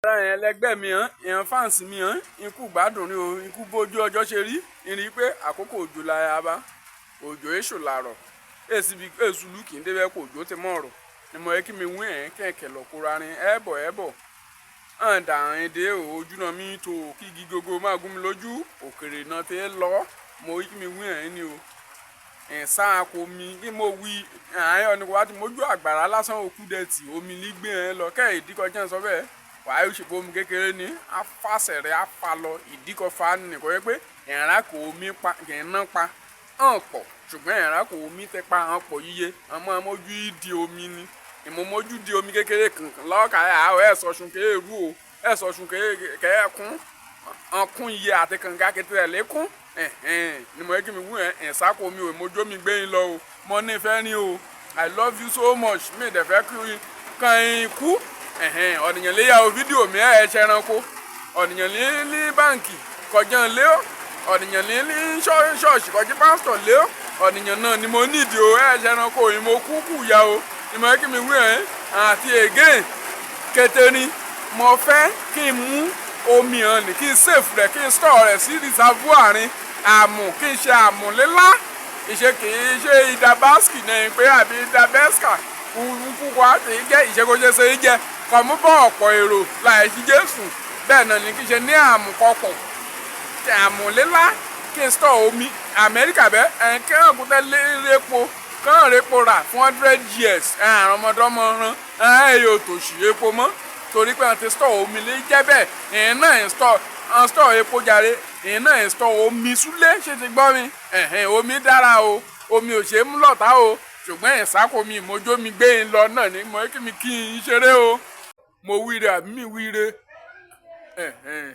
Ara yẹn lẹgbẹ́ mi hàn, ìyẹn fans mi hàn, ikú gbádùn ni o, ikú bójú ọjọ́ ṣe rí, ìrìn pé àkókò òjò la yà bá, òjò èṣù làrọ̀, èsì bí èṣù lùkì ń débẹ̀ kó òjò ti mọ̀ ọ̀rọ̀, ni mo yẹ kí mi wí ẹ̀ kẹ̀kẹ́ lọ kóra rin ẹ̀bọ̀ ẹ̀bọ̀. Hàn dà hàn dé o, ojú náà mi tó kí igi gogo máa gún mi lójú, òkèrè náà ti lọ, mo yẹ kí mi wí ẹ̀ ni o. Ẹ̀sán kò mi kí mo wí àyàn ni kò wá ti mójú àgbàrá lásán òkú dẹ̀tì omi lígbé ẹ̀ lọ kẹ́ ìdíkọjá sọ bẹ́ẹ̀ wàá yóò ṣe bomi kékeré ní afásẹ̀rẹ̀ afalọ ìdíkọfà nìkan yẹ pé ẹ̀rá kò omi pa kì í ná pa hàn pọ̀ ṣùgbọ́n ẹ̀rá kò omi tẹ pa hàn pọ̀ yíyé ọmọ mójú ìdí omi ni ìmọ̀ mójú di omi kékeré kankan lọ́ọ̀kà ẹ̀ ẹ̀ sọ̀sùn kéèrú o ẹ̀ sọ̀sùn kẹ́ẹ̀kún ọkùn iye àti kànga kékeré lẹ́kún ẹ̀hẹ́n ni mo yẹ kí mi wú ẹ̀ ẹ̀ sáko mi ò mójú mi gbé yín lọ o mo ní fẹ́ ní o. I love you so much. Mi ì dẹ̀ fẹ́ kí kàn yín kú. Ẹ̀hẹ́n ọ̀nìyàn lè ya o fídíò mi ẹ̀ ṣe ẹranko ọ̀nìyàn lè ní báǹkì kọjá lé o ọ̀nìyàn lè ní ṣọ́ọ̀ṣì kọjá pásítọ̀ lé o ọ̀nìyàn náà ni mo nídìí o ẹ̀ ṣe ẹranko yìí mo kú kù ya o ni mo yẹ kí mi wú ẹ̀ àti again kété ni mo fẹ́ kí n mú omi hàn ní kí n save rẹ̀ kí n store rẹ̀ sí reservoir rin àmù kí n ṣe àmù lílá ìṣe kì í ṣe ìdàbásìkì náà pé àbí ìdàbẹ́sìkà kúkú wa kì í jẹ́ ìṣekúṣe jẹ́ kọ̀mú bọ́ ọ̀pọ̀ èrò láì sí Jésù bẹ́ẹ̀ náà ni kí n ṣe ní àmù kọkùn àmù lílá kí n store omi Amẹ́ríkà bẹ́ẹ̀ ẹ̀ kí wọ́n kú tẹ́ lépo kán repo rà fún 100 years àrùn ọmọdọ́mọ rán ẹ̀ yóò tòṣì epo mọ́ torí pé wọ́n ti store omi lé jẹ́ bẹ́ẹ̀ ìyẹn náà ń store wọ́n store epo jàre ìyẹn náà ń store omi súlé ṣe ti gbọ́ mi. Ẹ̀hẹ́n omi dára o, omi ò ṣe é mú lọ́tà o, ṣùgbọ́n ìsáko mi ìmójó mi gbé ń lọ náà ní mo kí mi kí n ṣeré o. Mo wíire àbí mi wíire? Ẹ̀hẹ́n.